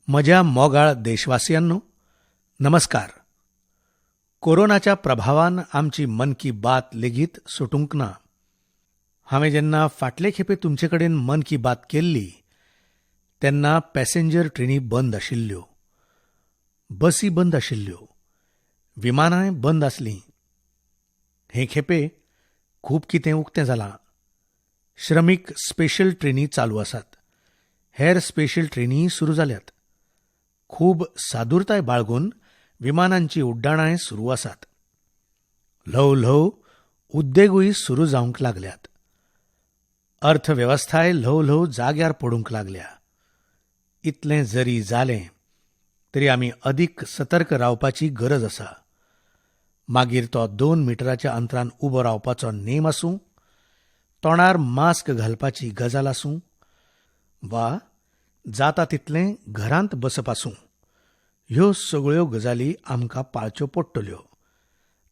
म्हज्या मोगाळ देशवासियांनो, नमस्कार. कोरोनाच्या प्रभावान आमची मन की बात लेगीत सुटूंक ना. हांवें जेन्ना फाटले खेपे तुमचे कडेन मन की बात केल्ली तेन्ना पॅसेंजर ट्रेनी बंद आशिल्ल्यो, बसी बंद आशिल्ल्यो, विमानांय बंद आसलीं. हे खेपे खूब कितें उक्तें जालां. श्रमीक स्पेशल ट्रेनी चालू आसात, हेर स्पेशल ट्रेनीय सुरू जाल्यात. खूब सादुरताय बाळगून विमानांची उड्डाणांय सुरू आसात. ल्हव ल्हव उद्देगूय सुरू जावंक लागल्यात. अर्थवेवस्थाय ल्हव ल्हव जाग्यार पडूंक लागल्या. इतलें जरी जालें तरी आमी अदीक सतर्क रावपाची गरज आसा. मागीर तो 2 मिटराच्या अंतरान उबो रावपाचो नेम आसूं, तोंडार मास्क घालपाची गजाल आसूं वा जाता तितलें घरांत बसप आसूं, ह्यो सगळ्यो गजाली आमकां पाळच्यो पडटल्यो.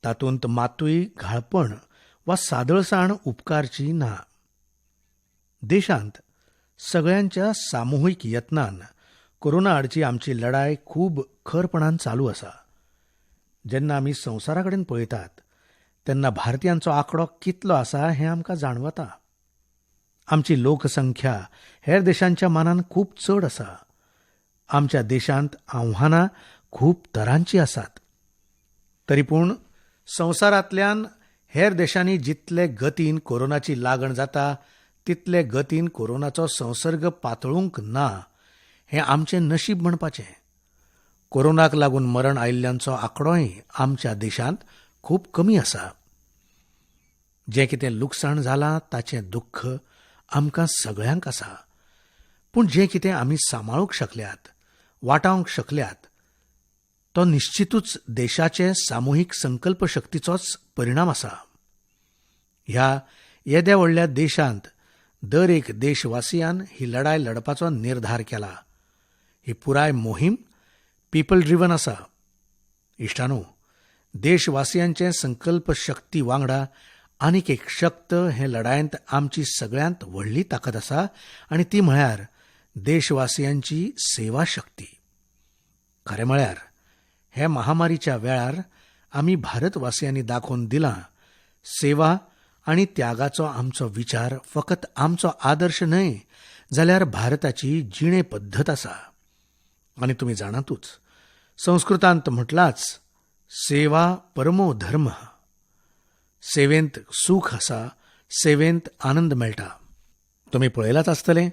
तातूंत मातूय घाळपण वा सादळसाण उपकारची ना. देशांत सगळ्यांच्या सामुहीक यत्नान कोरोना आडची आमची लढाय खूब खरपणान चालू आसा. जेन्ना आमी संवसारा कडेन पळयतात तेन्ना भारतीयांचो आंकडो कितलो आसा हें आमकां जाणवता. आमची लोकसंख्या हेर देशांच्या मानान खूब चड आसा. आमच्या देशांत आव्हानां खूब तरांची आसात. तरी पूण संवसारांतल्यान हेर देशांनी जितले गतीन कोरोनाची लागण जाता तितले गतीन कोरोनाचो संसर्ग पातळूंक ना हें आमचें नशीब म्हणपाचें. कोरोनाक लागून मरण आयिल्ल्यांचो आंकडोय आमच्या देशांत खूब कमी आसा. जें कितें लुकसाण जालां ताचें दुख्ख आमकां सगळ्यांक आसा. पूण जें कितें आमी सांबाळूंक शकल्यात, वाटावंक शकल्यात, तो निश्चितूच देशाचे सामुहीक संकल्प शक्तीचोच परिणाम आसा. ह्या येद्या व्हडल्या देशांत दर एक देशवासियान ही लढाय लढपाचो निर्धार केला. ही पुराय मोहीम पीपल ड्रिवन आसा. इश्टानो, देशवासियांचे संकल्प शक्ती वांगडा आनीक एक शक्त हे लढायेंत आमची सगळ्यांत व्हडली ताकद आसा आनी ती म्हळ्यार देशवासियांची सेवा शक्ती. खरें म्हळ्यार हे महामारीच्या वेळार आमी भारतवासियांनी दाखोवन दिलां सेवा आनी त्यागाचो आमचो विचार फकत आमचो आदर्श न्हय जाल्यार भारताची जिणे पद्दत आसा. आनी तुमी जाणातूच, संस्कृतांत म्हटलाच सेवा परमो धर्म. सेवेंत सूख आसा, सेवेंत आनंद मेळटा. तुमी पळयलाच आसतलें,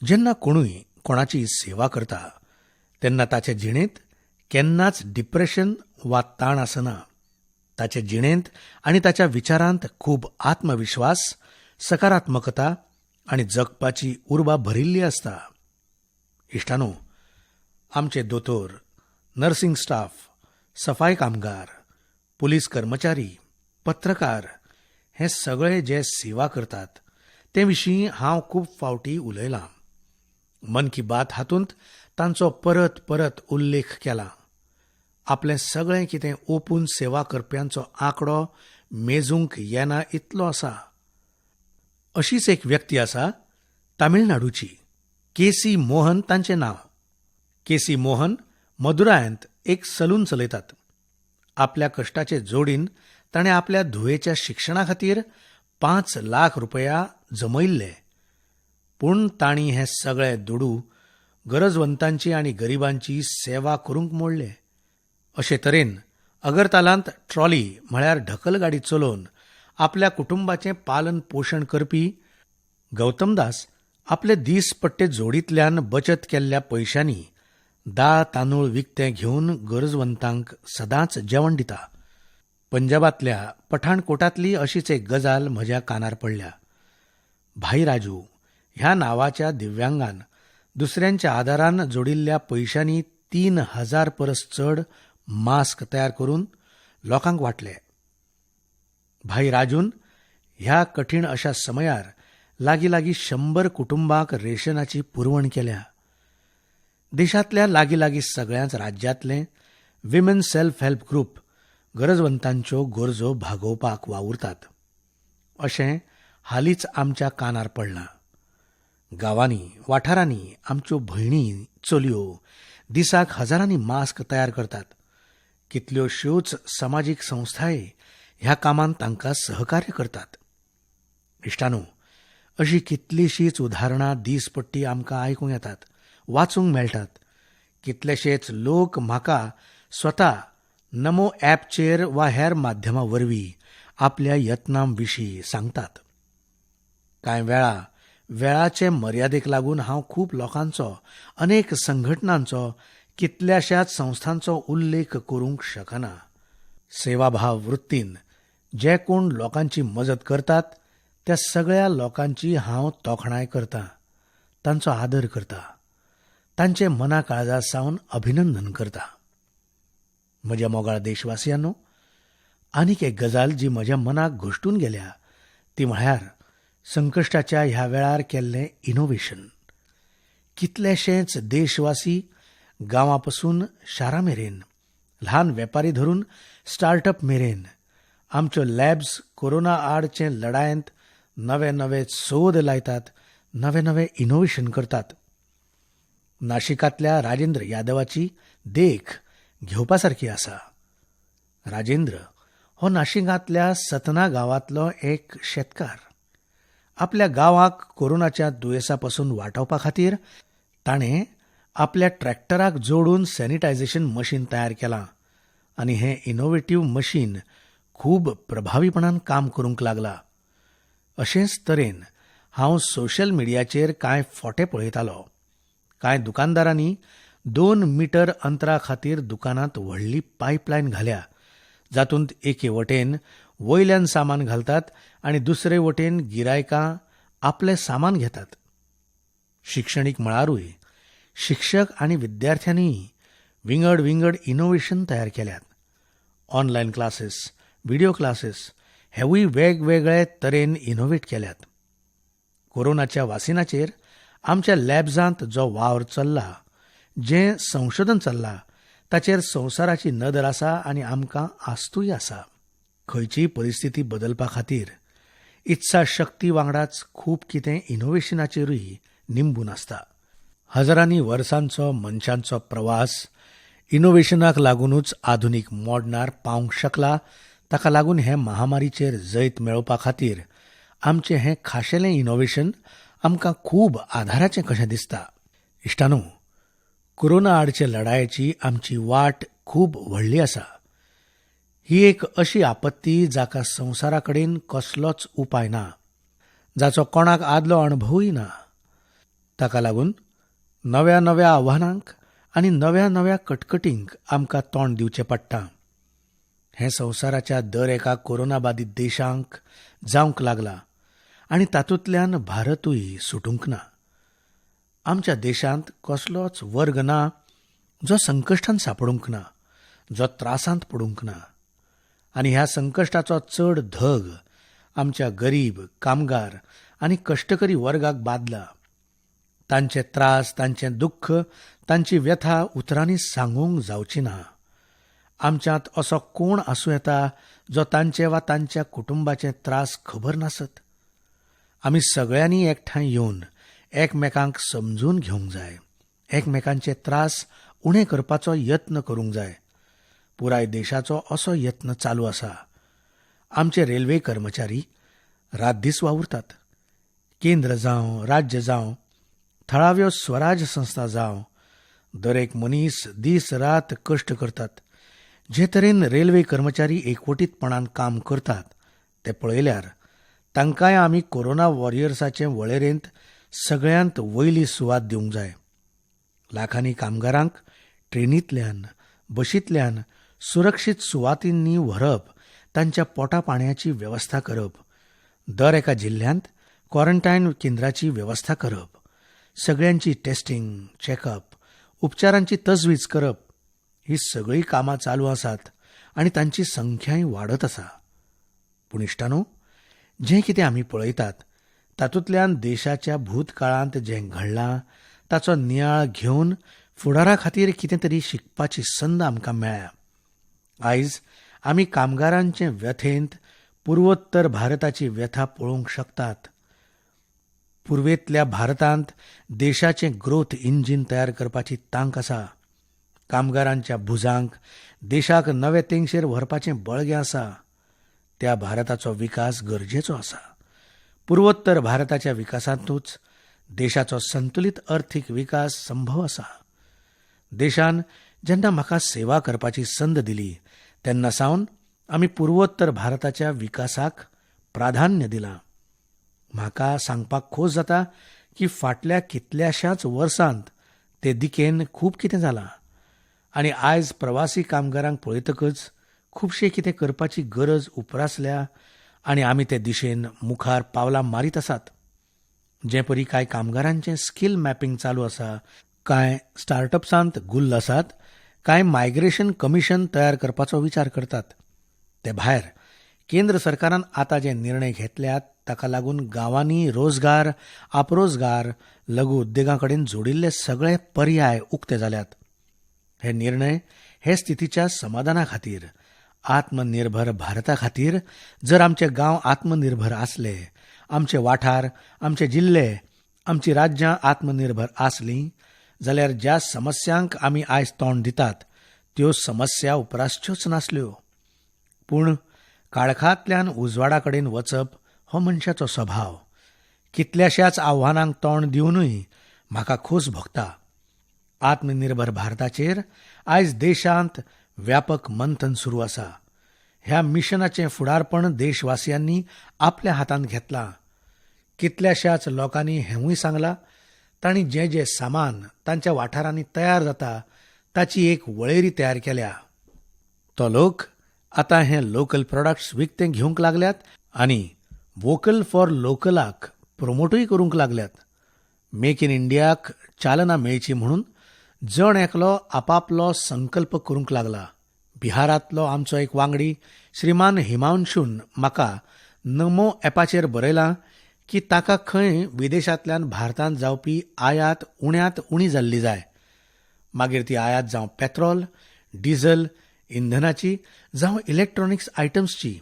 जेन्ना कोणूय कोणाची सेवा करता तेन्ना ताचे जिणेंत केन्नाच डिप्रेशन वा ताण आसना. ताचे जिणेंत आनी ताच्या विचारांत खूब आत्मविश्वास, सकारात्मकता आनी जगपाची उर्बा भरिल्ली आसता. इश्टानो, आमचे दोतोर, नर्सिंग स्टाफ, सफाई कामगार, पुलीस कर्मचारी, पत्रकार हे सगळे जे सेवा करतात ते विशीं हांव खूब फावटी उलयलां. मन की बात हातूंत तांचो परत परत उल्लेख केला. आपलें सगळें कितें ओपून सेवा करप्यांचो आंकडो मेजूंक येना इतलो आसा. अशीच एक व्यक्ती आसा तामिळनाडूची, के सी मोहन तांचें नांव. के सी मोहन मदुरायांत एक सलून चलयतात. आपल्या कश्टाचे जोडीन ताणें आपल्या धुवेच्या शिक्षणा खातीर 5 लाख रुपया जमयल्ले. पूण तांणी हे सगळे दुडू गरजवंतांची आनी गरिबांची सेवा करूंक मोडले. अशे तरेन अगरतालांत ट्रॉली म्हळ्यार ढकलगाडी चलोवन आपल्या कुटुंबाचें पालन पोशण करपी गौतमदास आपले दीसपट्टे जोडींतल्यान बचत केल्ल्या पयशांनी दाळ तांदूळ विकतें घेवन गरजवंतांक सदांच जेवण दिता. पंजाबांतल्या पठाणकोटांतली अशीच एक गजाल म्हज्या कानार पडल्या. भाई राजू ह्या नांवाच्या दिव्यांगान दुसऱ्यांच्या आदारान जोडिल्ल्या पयशांनी 3000 परस चड मास्क तयार करून लोकांक वांटले. भाई राजून ह्या कठीण अशा समयार लागीं लागीं 100 कुटुंबांक रेशनाची पुरवण केल्या. देशांतल्या लागीं लागीं सगळ्याच राज्यांतले विमेन सेल्फ हेल्प ग्रुप गरजवंतांच्यो गरजो भागोवपाक वावुरतात अशें हालींच आमच्या कानार पडलां. गांवांनी, वाठारांनी आमच्यो भयणी, चलयो दिसाक हजारांनी मास्क तयार करतात. कितल्योश्योच समाजीक संस्थाय ह्या कामांत तांकां सहकार्य करतात. इश्टांनो, अशीं कितलींशींच उदाहरणां दीसपट्टी आमकां आयकूंक येतात, वाचूंक मेळटात. कितलेशेच लोक म्हाका स्वता नमो ॲपचेर वा हेर माध्यमां वरवीं आपल्या यत्नां विशीं सांगतात. कांय वेळा वेळाचे मर्यादेक लागून हांव खूब लोकांचो, अनेक संघटनांचो, कितल्याशाच संस्थांचो उल्लेख करूंक शकना. सेवाभाव वृत्तीन जे कोण लोकांची मजत करतात त्या सगळ्या लोकांची हांव तोखणाय करतां, तांचो आदर करतां, तांचे मना काळजा सावन अभिनंदन करतां. म्हज्या मोगाळ देशवासियांनो, आनीक एक गजाल जी म्हज्या मनाक घश्टून गेल्या ती म्हळ्यार संकश्टाच्या ह्या वेळार केल्लें इनोव्हेशन. कितलेशेच देशवासी गांवां पसून शारां मेरेन, ल्हान वेपारी धरून स्टार्टअप मेरेन आमच्यो लॅब्स कोरोना आडचे लढायेंत नवे नवे सोद लायतात, नवे नवे इनोव्हेशन करतात. नाशिकांतल्या राजेंद्र यादवाची देख घेवपा सारकी आसा. राजेंद्र हो नाशिकांतल्या सतना गांवांतलो एक शेतकार. आपल्या गांवाक कोरोनाच्या दुयेंसा पसून वाटावपा खातीर ताणें आपल्या ट्रॅक्टराक जोडून सॅनिटायझेशन मशीन तयार केलां आनी हें इनोव्हेटीव मशीन खूब प्रभावीपणान काम करूंक लागलां. अशेंच तरेन हांव सोशल मिडियाचेर कांय फोटे पळयतालों. कांय दुकानदारांनी 2 मिटर अंतरा खातीर दुकानांत व्हडली पायपलायन घाल्या, जातूंत एके वटेन वयल्यान सामान घालतात आनी दुसरे वटेन गिरायकां आपलें सामान घेतात. शिक्षणीक मळारूय शिक्षक आनी विद्यार्थ्यांनीय विंगड विंगड इनोव्हेशन तयार केल्यात. ऑनलायन क्लासीस, व्हिडियो क्लासीस हेवूय वेगवेगळे तरेन इनोव्हेट केल्यात. कोरोनाच्या वासिनाचेर आमच्या लॅब्सांत जो वावर चल्ला, जें संशोधन चल्लां ताचेर संवसाराची नदर आसा आनी आमकां आस्तूय आसा. खंयचीय परिस्थिती बदलपा खातीर इत्सा शक्ती वांगडाच खूब कितें इनोव्हेशनाचेरूय निंबून आसता. हजारांनी वर्सांचो मनशांचो प्रवास इनोव्हेशनाक लागुनूच आधुनीक मोडणार पावंक शकला. ताका लागून हे महामारीचेर जैत मेळोवपा खातीर आमचें हें खाशेलें इनोव्हेशन आमकां खूब आदाराचें कशें दिसता. इश्टांनो, कोरोना आडचे लढायेची आमची वाट खूब व्हडली आसा. ही एक अशी आपत्ती जाका संवसारा कडेन कसलोच उपाय ना, जाचो कोणाक आदलो अणभवूय ना. ताका लागून नव्या नव्या आव्हानांक आनी नव्या नव्या कटकटींक आमकां तोंड दिवचें पडटा. हें संवसाराच्या दर एका कोरोना बादीत देशांक जावंक लागलां आनी तातूंतल्यान भारतूय सुटूंक ना. आमच्या देशांत कसलोच वर्ग ना जो संकश्टांत सांपडूंक ना, जो त्रासांत पडूंक ना. आनी ह्या संकश्टाचो चड धग आमच्या गरीब, कामगार आनी कश्टकरी वर्गाक बादला. तांचे त्रास, तांचें दुख्ख, तांची व्यथा उतरांनी सांगूंक जावची ना. आमच्यांत असो कोण आसूं येता जो तांचे वा तांच्या कुटुंबाचे त्रास खबर नासत? आमी सगळ्यांनी एकठांय येवन एकमेकांक समजून घेवंक जाय, एकमेकांचे त्रास उणे करपाचो यत्न करूंक जाय. पुराय देशाचो असो यत्न चालू आसा. आमचे रेल्वे कर्मचारी रातदीस वावुरतात. केंद्र जावं, राज्य जावं, थळाव्यो स्वराज संस्था जावं, दरेक मनीस दीस रात कश्ट करतात. जे तरेन रेल्वे कर्मचारी एकवटीतपणान काम करतात ते पळयल्यार तांकांय आमी कोरोना वॉरियर्साचे वळेरेंत सगळ्यांत वयली सुवात दिवंक जाय. लाखांनी कामगारांक ट्रेनींतल्यान, बशींतल्यान सुरक्षीत सुवातींनी व्हरप, तांच्या पोटा पाणयाची वेवस्था करप, दर एका जिल्ल्यांत क्वॉरंटायन केंद्राची वेवस्था करप, सगळ्यांची टेस्टींग, चॅकअप, उपचारांची तजवीज करप, ही सगळीं कामां चालू आसात आनी तांची संख्याय वाडत आसा. पूण इश्टांनो, जें कितें आमी पळयतात तातूंतल्यान देशाच्या भूतकाळांत जें घडलां ताचो नियाळ घेवन फुडारा खातीर कितें तरी शिकपाची संद आमकां मेळ्ळ्या. आयज आमी कामगारांचे व्यथेंत पुर्वोत्तर भारताची व्यथा पळोवंक शकतात. पुर्वेंतल्या भारतांत देशाचें ग्रोथ इंजीन तयार करपाची तांक आसा. कामगारांच्या भुजांक देशाक नवे तेंगशेर व्हरपाचें बळगें आसा. त्या भारताचो विकास गरजेचो आसा. पुर्वोत्तर भारताच्या विकासांतूच देशाचो संतुलीत अर्थीक विकास संभव आसा. देशान जेन्ना म्हाका सेवा करपाची संद दिली तेन्ना सावन आमी पुर्वोत्तर भारताच्या विकासाक प्राधान्य दिलां. म्हाका सांगपाक खोस जाता की फाटल्या कितल्याशाच वर्सांत ते दिकेन खूब कितें जालां आनी आयज प्रवासी कामगारांक पळयतकच खुबशें कितें करपाची गरज उप्रासल्या आनी आमी ते दिशेन मुखार पावलां मारीत आसात. जे परी कांय कामगारांचें स्कील मॅपिंग चालू आसा, कांय स्टार्टअप्सांत गुल्ल आसात, कांय मायग्रेशन कमिशन तयार करपाचो विचार करतात. ते भायर केंद्र सरकारान आतां जे निर्णय घेतल्यात ताका लागून गांवांनी रोजगार, आपरोजगार, लघु उद्देगां कडेन जोडिल्ले सगळे पर्याय उक्ते जाल्यात. हे निर्णय हे स्थितीच्या समाधाना खातीर, आत्मनिर्भर भारता खातीर जर आमचे गांव आत्मनिर्भर आसले, आमचे वाठार, आमचे जिल्ले, आमचीं राज्यां आत्मनिर्भर आसलीं जाल्यार ज्या समस्यांक आमी आयज तोंड दितात त्यो समस्या उप्रासच्योच नासल्यो. पूण काळखांतल्यान उजवाडा कडेन वचप हो मनशाचो सभाव. कितल्याश्याच आव्हानांक तोंड दिवनूय म्हाका खोस भोगता. आत्मनिर्भर भारताचेर आयज देशांत व्यापक मंथन सुरू आसा. ह्या मिशनाचें फुडारपण देशवासियांनी आपल्या हातांत घेतलां. कितल्याश्याच लोकांनी हेंवूय सांगलां, तांणी जें जें सामान तांच्या वाठारांनी तयार जाता ताची एक वळेरी तयार केल्या. तो लोक आतां हे लोकल प्रॉडक्ट्स विकते घेवंक लागल्यात आनी व्होकल फॉर लोकलाक प्रोमोटूय करूंक लागल्यात. मेक इन इंडियाक चालना मेळची म्हणून जण एकलो आपापलो संकल्प करूंक लागला. बिहारांतलो आमचो एक वांगडी श्रीमान हिमांशून म्हाका नमो ॲपाचेर बरयलां की ताका खंय विदेशांतल्यान भारतांत जावपी आयात उण्यांत उणी जाल्ली जाय. मागीर ती आयात जावं पेत्रोल, डिझल, इंधनाची, जावं इलेक्ट्रॉनिक्स आयटम्सची,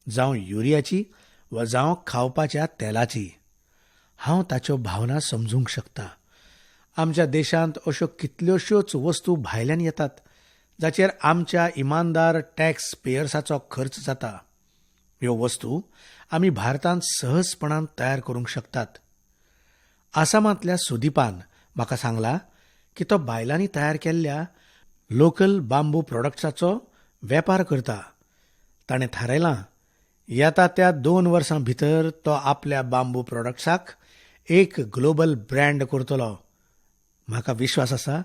जावं युरियाची वा जावं खावपाच्या तेलाची. हांव ताच्यो भावना समजूंक शकता. आमच्या देशांत अश्यो कितल्योश्योच वस्तू भायल्यान येतात जाचेर आमच्या इमानदार टॅक्स पेयर्साचो खर्च जाता. ह्यो वस्तू आमी भारतांत सहजपणान तयार करूंक शकतात. आसामांतल्या सुदीपान म्हाका सांगलां की तो बायलांनी तयार केल्ल्या लोकल बांबू प्रॉडक्ट्साचो वेपार करता. ताणें थारायलां, येता त्या 2 वर्सां भितर तो आपल्या बांबू प्रॉडक्ट्साक एक ग्लोबल ब्रँड करतलो. म्हाका विश्वास आसा,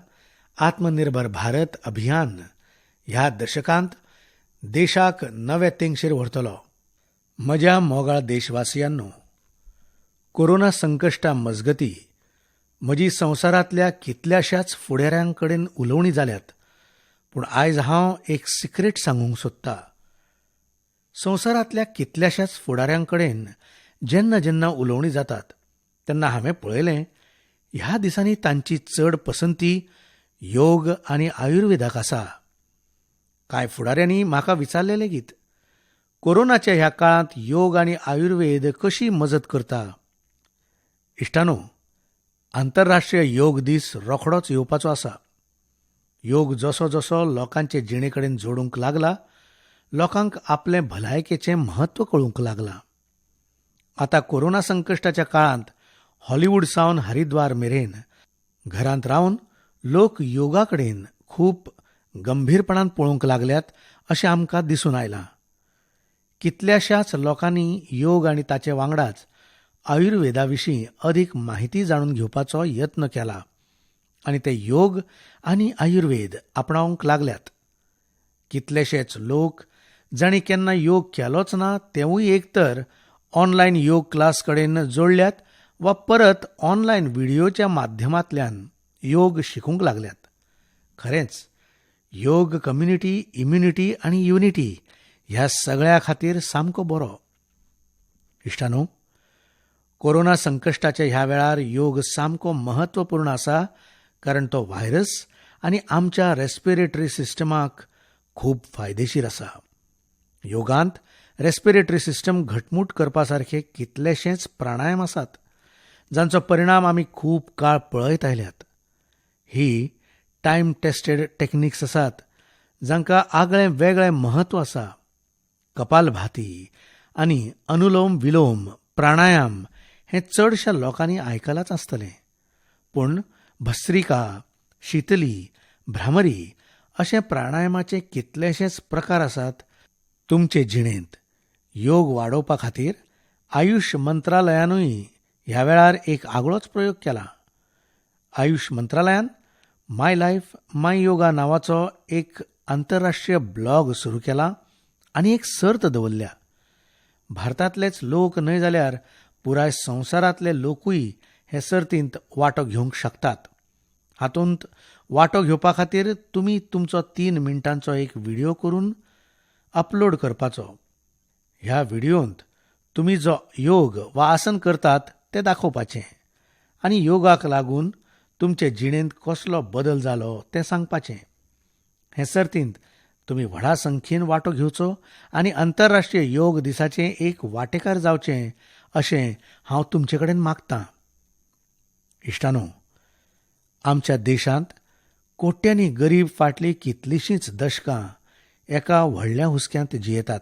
आत्मनिर्भर भारत अभियान ह्या दशकांत देशाक नवे तेंगशेर व्हरतलो. म्हज्या मोगाळ देशवासियांनो, कोरोना संकश्टा मजगती म्हजी संवसारांतल्या कितल्याश्याच फुडाऱ्यां कडेन उलोवणी जाल्यात, पूण आयज हांव एक सिक्रेट सांगूंक सोदता. संवसारांतल्या कितल्याश्याच फुडाऱ्यां कडेन जेन्ना जेन्ना उलोवणी जातात तेन्ना हांवें पळयलें, ह्या दिसांनी तांची चड पसंती योग आनी आयुर्वेदाक आसा. कांय फुडाऱ्यांनी म्हाका विचारलें लेगीत, कोरोनाच्या ह्या काळांत योग आनी आयुर्वेद कशी मजत करता? इश्टानो, आंतरराष्ट्रीय योग दीस रोखडोच येवपाचो आसा. योग जसो जसो लोकांचे जिणे कडेन जोडूंक लागला, लोकांक आपले भलायकेचें म्हत्व कळूंक लागलां. आतां कोरोना संकश्टाच्या काळांत हॉलिवूड सावन हरिद्वार मेरेन घरांत रावन लोक योगा कडेन खूब गंभीरपणान पळोवंक लागल्यात अशें आमकां दिसून आयलां. कितल्याश्याच लोकांनी योग आनी ताचे वांगडाच आयुर्वेदा विशीं अदीक माहिती जाणून घेवपाचो यत्न केला आनी ते योग आनी आयुर्वेद आपणावंक लागल्यात. कितलेशेच लोक जांणी केन्ना योग केलोच ना तेवूय एक तर ऑनलायन योग क्लास कडेन जोडल्यात वा परत ऑनलायन व्हिडियोच्या माध्यमांतल्यान योग शिकूंक लागल्यात. खरेंच योग कम्युनिटी, इम्युनिटी आनी युनिटी ह्या सगळ्या खातीर सामको बरो. इश्टानो, कोरोना संकश्टाच्या ह्या वेळार योग सामको म्हत्वपूर्ण आसा, कारण तो व्हायरस आनी आमच्या रेस्पिरेटरी सिस्टमाक खूब फायदेशीर आसा. योगांत रेस्पिरेटरी सिस्टम घटमूट करपा सारखे कितलेशेच प्राणायाम आसात, जांचो परिणाम आमी खूब काळ पळयत आयल्यात. ही टायम टेस्टेड टेक्निक्स आसात जांकां आगळें वेगळें म्हत्व आसा. कपालभाती आनी अनुलोम विलोम प्राणायाम हें चडश्या लोकांनी आयकलांच आसतलें, पूण भस्त्रिका, शितली, भ्रामरी अशे प्राणायामाचे कितलेशेच प्रकार आसात. तुमचे जिणेंत योग वाडोवपा खातीर आयुष मंत्रालयानूय ह्या वेळार एक आगळोच प्रयोग केला. आयुष मंत्रालयान माय लायफ माय योगा नांवाचो एक आंतरराष्ट्रीय ब्लॉग सुरू केला आनी एक सर्त दवरल्या. भारतांतलेच लोक न्हय जाल्यार पुराय संवसारांतले लोकूय हे सर्तींत वांटो घेवंक शकतात. हातूंत वांटो घेवपा खातीर तुमी तुमचो 3 मिनटांचो एक व्हिडियो करून अपलोड करपाचो. ह्या व्हिडियोंत तुमी जो योग वा आसन करतात तें दाखोवपाचें आनी योगाक लागून तुमचे जिणेंत कसलो बदल जालो तें सांगपाचें. हे सर्तींत तुमी व्हडा संख्येन वांटो घेवचो आनी आंतरराष्ट्रीय योग दिसाचें एक वांटेकार जावचें अशें हांव तुमचे कडेन मागतां. इश्टानो, आमच्या देशांत कोट्यांनी गरीब फाटलीं कितलींशींच दशकां एका व्हडल्या हुस्क्यांत जियेतात.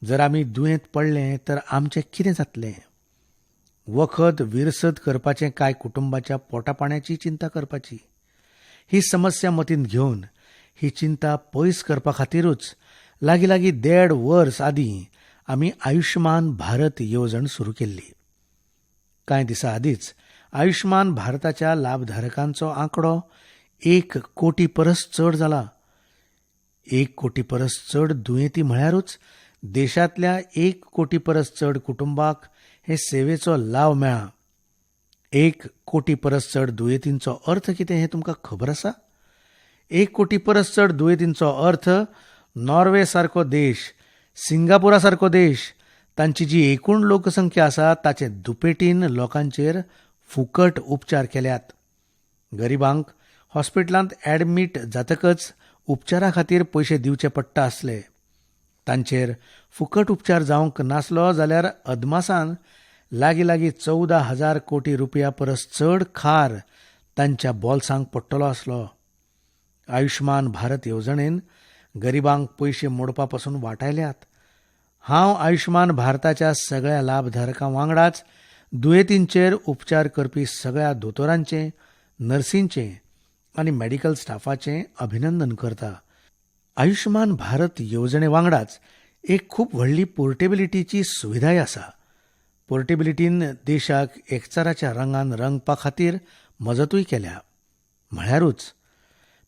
जर आमी दुयेंत पडले तर आमचें कितें जातलें? वखद विरसद करपाचें काय कुटुंबाच्या पोटापाण्याची चिंता करपाची? ही समस्या मतींत घेवन ही चिंता पयस करपा खातीरूच लागीं लागीं 1.5 वर्स आदीं आमी आयुष्मान भारत येवजण सुरू केल्ली. कांय दिसां आदींच आयुष्मान भारताच्या लाभधारकांचो आंकडो 1 कोटी परस चड जाला. 1 कोटी परस चड दुयेंती म्हळ्यारूच देशांतल्या 1 कोटी परस चड कुटुंबाक हे सेवेचो लाव मेळ्ळा. 1 कोटी परस चड दुयेंतींचो अर्थ कितें हें तुमकां खबर आसा? 1 कोटी परस चड दुयेंतींचो अर्थ नॉर्वे सारको देश, सिंगापुरा सारको देश, तांची जी एकूण लोकसंख्या आसा ताचे दुपेटीन लोकांचेर फुकट उपचार केल्यात. गरिबांक हॉस्पिटलांत ॲडमीट जातकच उपचारा खातीर पयशे दिवचे पडटा आसले. तांचेर फुकट उपचार जावंक नासलो जाल्यार अदमासान लागीं लागीं 14,000 कोटी रुपया परस चड खार तांच्या बोल्सांक पडटलो आसलो. आयुष्मान भारत येवजणेन गरिबांक पयशे मोडपा पसून वाटायल्यात. हांव आयुष्मान भारताच्या सगळ्या लाभधारकां वांगडाच दुयेंतींचेर उपचार करपी सगळ्या दोतोरांचें, नर्सींचें आनी मेडिकल स्टाफाचें अभिनंदन करता. आयुष्मान भारत येवजणे वांगडाच एक खूब व्हडली पोर्टेबिलिटीची सुविधाय आसा. पोर्टेबिलिटीन देशाक एकचाराच्या रंगान रंगपा खातीर मजतूय केल्या. म्हळ्यारूच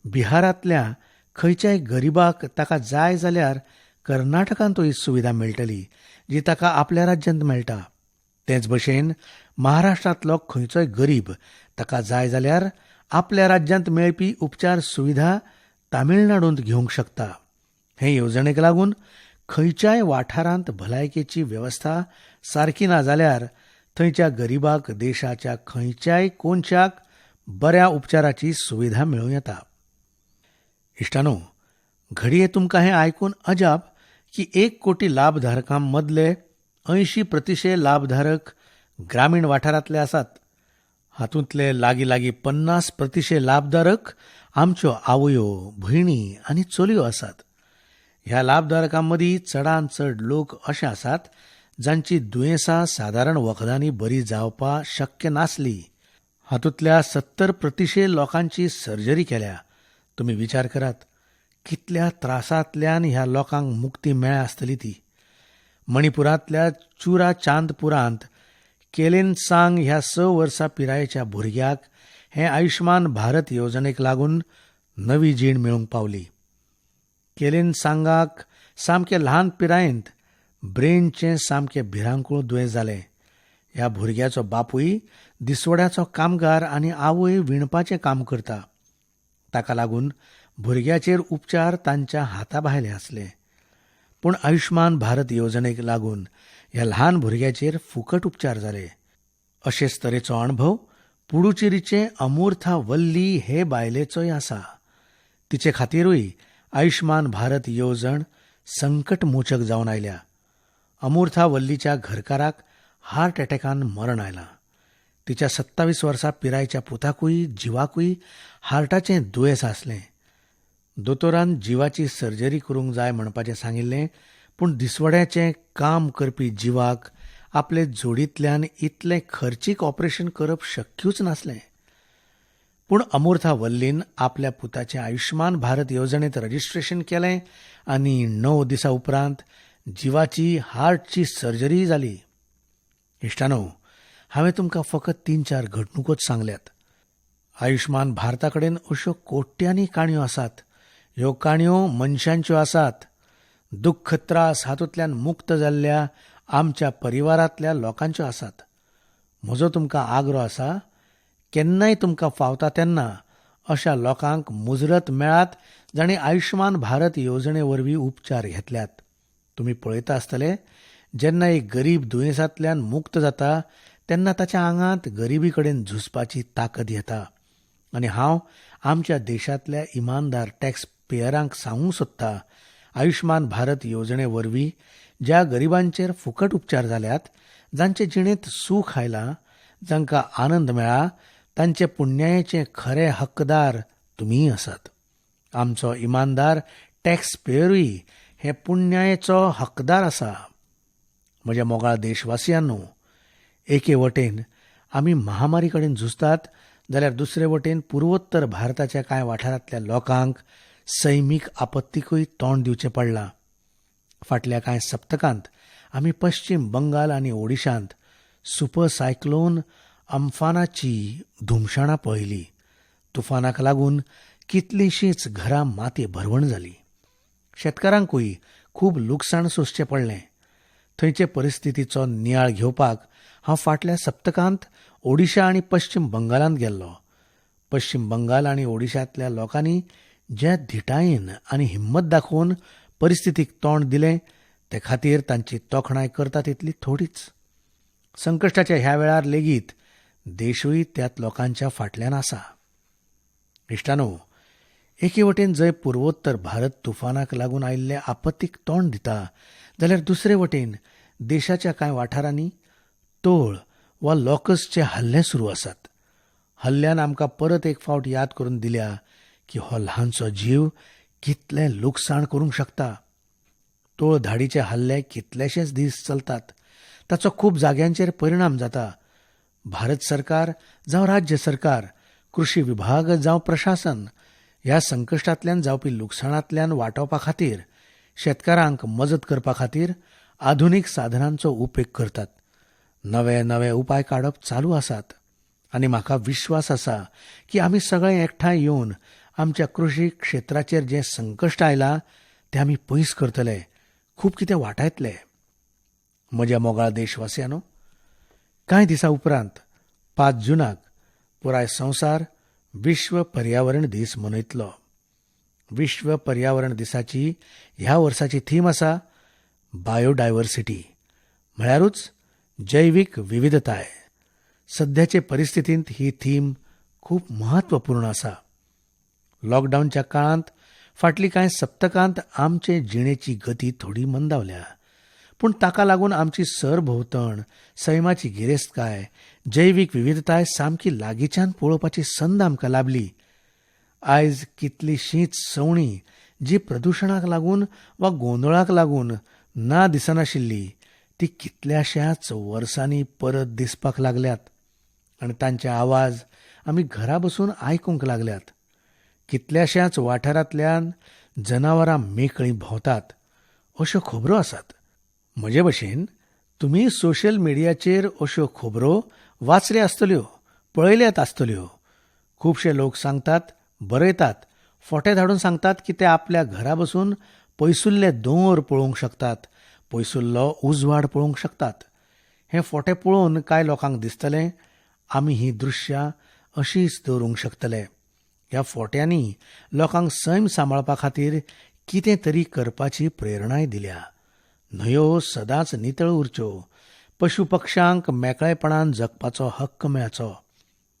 बिहारांतल्या खंयच्याय गरिबाक ताका जाय जाल्यार कर्नाटकांतूय ही सुविधा मेळटली जी ताका आपल्या राज्यांत मेळटा. तेच भशेन महाराष्ट्रांतलो खंयचोय गरीब ताका जाय जाल्यार आपल्या राज्यांत मेळपी उपचार सुविधा तामिळनाडूंत घेवंक शकता. हे येवजणेक लागून खंयच्याय वाठारांत भलायकेची वेवस्था सारकी ना जाल्यार थंयच्या गरिबाक देशाच्या खंयच्याय कोनशाक बऱ्या उपचाराची सुविधा मेळूं येता. इश्टानो, घडये तुमकां हें आयकून अजाप की 1 कोटी लाभधारकां मदले 80% लाभधारक ग्रामीण वाठारांतले आसात. हातूंतले लागीं लागीं 50% लाभधारक आमच्यो आवयो, भयणी आनी चलयो आसात. ह्या लाभधारकां मदीं चडांत चड लोक अशे आसात जांची दुयेंसां सादारण वखदांनी बरी जावपा शक्य नासली. हातूंतल्या 70% लोकांची सर्जरी केल्या. तुमी विचार करात, कितल्या त्रासांतल्यान ह्या लोकांक मुक्ती मेळ्ळ्या आसतली ती. मणिपुरांतल्या चुरा चांदपुरांत केलेनसांग ह्या 6 वर्सां पिरायेच्या भुरग्याक हे आयुष्मान भारत येवजणेक लागून नवी जीण मेळूंक पावली. केलेनसांगाक सामके ल्हान पिरायेंत ब्रेनचें सामकें भिरांकूळ दुयेंस जालें. ह्या भुरग्याचो बापूय दिसवड्याचो कामगार आनी आवय विणपाचें काम करता. ताका लागून भुरग्याचेर उपचार तांच्या हाता भायले आसले. पूण आयुष्मान भारत येवजणेक लागून ह्या ल्हान भुरग्याचेर फुकट उपचार जाले. अशेच तरेचो अणभव पुडुचेरीचे अमूर्था वल्ली हे बायलेचोय आसा. तिचे खातीरूय आयुष्मान भारत येवजण संकटमोचक जावन आयल्या. अमूर्था वल्लीच्या घरकाराक हार्ट अटॅकान मरण आयलां. तिच्या 27 वर्सां पिरायेच्या पुताकूय जिवाकूय हार्टाचें दुयेंस आसलें. दोतोरान जिवाची सर्जरी करूंक जाय म्हणपाचें सांगिल्लें, पूण दिसवड्याचें काम करपी जिवाक आपले जोडींतल्यान इतलें खर्चीक ऑपरेशन करप शक्यूच नासलें. पूण अमूर्था वल्लीन आपल्या पुताचें आयुष्मान भारत येवजणेंत रजिस्ट्रेशन केलें आनी 9 दिसां उपरांत जिवाची हार्टची सर्जरीय जाली. इश्टानो, हांवें तुमकां फकत 3-4 घडणुकोच सांगल्यात. आयुष्मान भारता कडेन अश्यो कोट्यांनी काणयो आसात. ह्यो काणयो मनशांच्यो आसात. दुख्ख त्रास हातूंतल्यान मुक्त जाल्ल्या आमच्या परिवारांतल्या लोकांच्यो आसात. म्हजो तुमकां आग्रो आसा, केन्नाय तुमकां फावता तेन्ना अशा लोकांक मुजरत मेळात जांणी आयुष्मान भारत येवजणे वरवीं उपचार घेतल्यात. तुमी पळयता आसतले, जेन्ना एक गरीब दुयेंसांतल्यान मुक्त जाता तेन्ना ताच्या आंगांत गरिबी कडेन झुजपाची ताकद येता. आनी हांव आमच्या देशांतल्या इमानदार टॅक्स पेयरांक सांगूंक सोदता, आयुष्मान भारत येवजणे वरवीं ज्या गरिबांचेर फुकट उपचार जाल्यात, जांचे जिणेंत सूख आयलां, जांकां आनंद मेळ्ळा, तांचे पुण्यायेचे खरे हक्कदार तुमीय आसात. आमचो इमानदार टॅक्स पेयरूय हे पुण्यायेचो हक्कदार आसा. म्हज्या मोगाळ देशवासियांनो, एके वटेन आमी महामारी कडेन झुजतात जाल्यार दुसरे वटेन पुर्वोत्तर भारताच्या कांय वाठारांतल्या लोकांक सैमीक आपत्तीकूय तोंड दिवचें पडलां. फाटल्या कांय सप्तकांत आमी पश्चिम बंगाल आनी ओडिशांत सुपर सायक्लोन अम्फानाची धुमशणां पळयली. तुफानाक लागून कितलींशींच घरां मातये भरवण जाली. शेतकारांकूय खूब लुकसाण सोंसचें पडलें. थंयचे परिस्थितीचो नियाळ घेवपाक हांव फाटल्या सप्तकांत ओडिशा आनी पश्चिम बंगालांत गेल्लो. पश्चिम बंगाल आनी ओडिशांतल्या लोकांनी ज्या धिटायेन आनी हिम्मत दाखोवन परिस्थितीक तोंड दिलें ते खातीर तांची तोखणाय करता तितली थोडीच. संकश्टाच्या ह्या वेळार लेगीत देशूय त्याच लोकांच्या फाटल्यान आसा. इश्टानो, एके वटेन जंय पुर्वोत्तर भारत तुफानाक लागून आयिल्ले आपत्तीक तोंड दिता जाल्यार दुसरे वटेन देशाच्या कांय वाठारांनी तोळ वा लोकसचे हल्ले सुरू आसात. हल्ल्यान आमकां परत एक फावट याद करून दिल्या की हो ल्हानसो जीव कितलें लुकसाण करूंक शकता. तोळ धाडीचे हल्ले कितलेशेच दीस चलतात. ताचो खूब जाग्यांचेर परिणाम जाता. भारत सरकार जावं राज्य सरकार, कृषी विभाग जावं प्रशासन ह्या संकश्टांतल्यान जावपी लुकसाणांतल्यान वाटावपा खातीर शेतकारांक मजत करपा खातीर आधुनीक साधनांचो उपेग करतात. नवे नवे उपाय काडप चालू आसात आनी म्हाका विश्वास आसा की आमी सगळे एकठांय येवन आमच्या कृषी क्षेत्राचेर जें संकश्ट आयलां तें आमी पयस करतले, खूब कितें वाटायतले. म्हज्या मोगाळ देशवासियांनो, कांय दिसां उपरांत 5 जुनाक पुराय संवसार विश्व पर्यावरण दीस मनयतलो. विश्व पर्यावरण दिसाची ह्या वर्साची थीम आसा बायोडायव्हर्सिटी, म्हळ्यारूच जैवीक विविधताय. सध्याचे परिस्थितींत ही थीम खूब म्हत्वपूर्ण आसा. लॉकडावनच्या काळांत फाटलीं कांय सप्तकांत आमचे जिणेची गती थोडी मंदावल्या, पूण ताका लागून आमची सरभोंवतण, सैमाची गिरेस्तकाय, जैवीक विविधताय सामकी लागींच्यान पळोवपाची संद आमकां लाभली. आयज कितलीशींच सवणीं जी प्रदुशणाक लागून वा गोंदळाक लागून ना दिसनाशिल्ली ती कितल्याश्याच वर्सांनी परत दिसपाक लागल्यात आनी तांचे आवाज आमी घरा बसून आयकूंक लागल्यात. कितल्याश्याच वाठारांतल्यान जनावरां मेकळीं भोंवतात अश्यो खबरो आसात. म्हजे भशेन तुमी सोशल मिडियाचेर अश्यो खबरो वाचल्या आसतल्यो, पळयल्यात आसतल्यो. खुबशे लोक सांगतात, बरयतात, फोटे धाडून सांगतात की ते आपल्या घरा बसून पयसुल्ले दोंगर पळोवंक शकतात, पयसुल्लो उजवाड पळोवंक शकतात. हे फोटे पळोवन कांय लोकांक दिसतलें आमी हीं दृश्यां अशींच दवरूंक शकतले. ह्या फोट्यांनी लोकांक सैम सांबाळपा खातीर कितें तरी करपाची प्रेरणाय दिल्या. न्हंयो सदांच नितळ उरच्यो, पशु पक्ष्यांक मेकळेपणान जगपाचो हक्क मेळचो,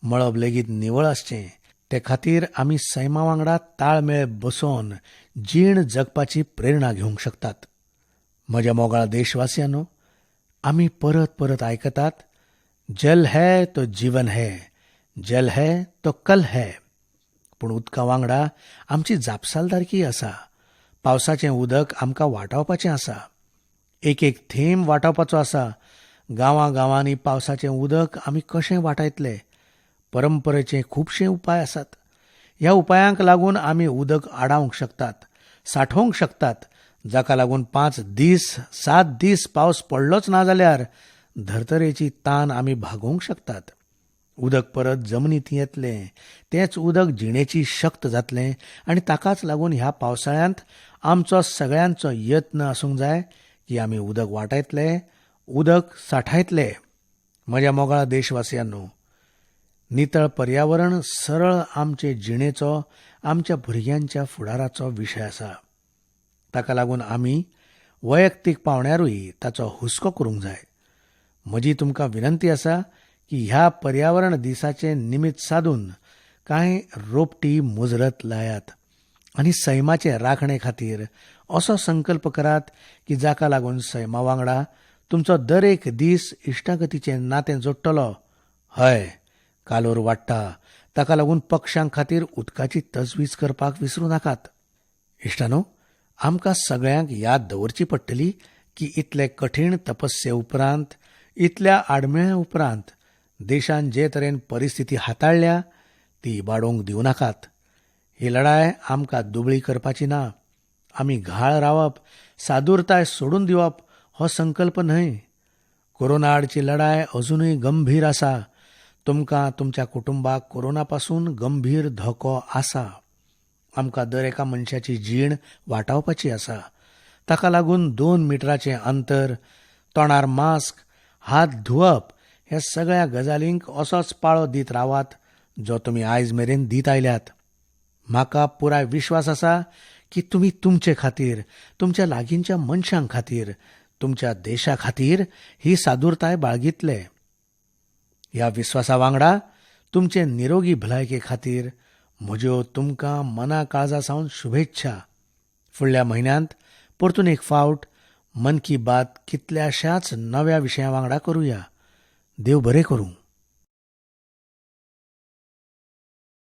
मळब लेगीत निवळ आसचें, ते खातीर आमी सैमा वांगडा ताळमेळ बसोवन जीण जगपाची प्रेरणा घेवंक शकतात. म्हज्या मोगाळ देशवासियांनो, आमी परत परत आयकतात, जल है तो जीवन है, जल है तो कल है. पूण उदका वांगडा आमची जापसालदारकीय आसा. पावसाचें उदक आमकां वाटावपाचें आसा. एक एक थेंब वाटावपाचो आसा. गांवां गांवांनी पावसाचें उदक आमी कशें वाटायतले? परंपरेचे खुबशे उपाय आसात. ह्या उपायांक लागून आमी उदक आडावंक शकतात, सांठोवंक शकतात, जाका लागून 5 दीस 7 दीस पावस पडलोच ना जाल्यार धर्तरेची तान आमी भागोवंक शकतात. उदक परत जमनींत येतलें, तेंच उदक जिणेची शक्त जातलें आनी ताकाच लागून ह्या पावसाळ्यांत आमचो सगळ्यांचो यत्न आसूंक जाय की आमी उदक वाटायतले, उदक सांठायतले. म्हज्या मोगाळ देशवासियांनो, नितळ पर्यावरण सरळ आमचे जिणेचो, आमच्या भुरग्यांच्या फुडाराचो विशय आसा. ताका लागून आमी वैयक्तीक पावंड्यारूय ताचो हुस्को करूंक जाय. म्हजी तुमकां विनंती आसा की ह्या पर्यावरण दिसाचें निमित्त सादून कांय रोपटी मुजरत लायात आनी सैमाचे राखणे खातीर असो संकल्प करात की जाका लागून सैमा वांगडा तुमचो दर एक दीस इश्टागतीचें नातें जोडटलो. हय, कालोर वाडटा, ताका लागून पक्षां खातीर उदकाची तजवीज करपाक विसरूं नाकात. इश्टानो, आमकां सगळ्यांक याद दवरची पडटली की इतले कठीण तपस्ये उपरांत, इतल्या आडमेळ्या उपरांत देशान जे तरेन परिस्थिती हाताळ्ळ्या ती इबाडूंक दिवं नाकात. ही लढाय आमकां दुबळी करपाची ना. आमी घाळ रावप, सादूरताय सोडून दिवप हो संकल्प न्हय. कोरोना आडची लढाय अजुनूय गंभीर आसा. तुमकां, तुमच्या कुटुंबाक कोरोना पासून गंभीर धोको आसा. आमकां दर एका मनशाची जीण वाटावपाची आसा. ताका लागून 2 मिटराचें अंतर, तोंडार मास्क, हात धुवप ह्या सगळ्या गजालींक असोच पाळो दीत रावात जो तुमी आयज मेरेन दीत आयल्यात. म्हाका पुराय विश्वास आसा की तुमी तुमचे खातीर, तुमच्या लागींच्या मनशां खातीर, तुमच्या देशा खातीर ही सादूरताय बाळगितले. ह्या विस्वासा वांगडा तुमचे निरोगी भलायके खातीर म्हज्यो तुमकां मना काळजा सावन शुभेच्छा. फुडल्या म्हयन्यांत परतून एक फावट मन की बात कितल्याशाच नव्या विशया वांगडा करुया. देव बरें करूं.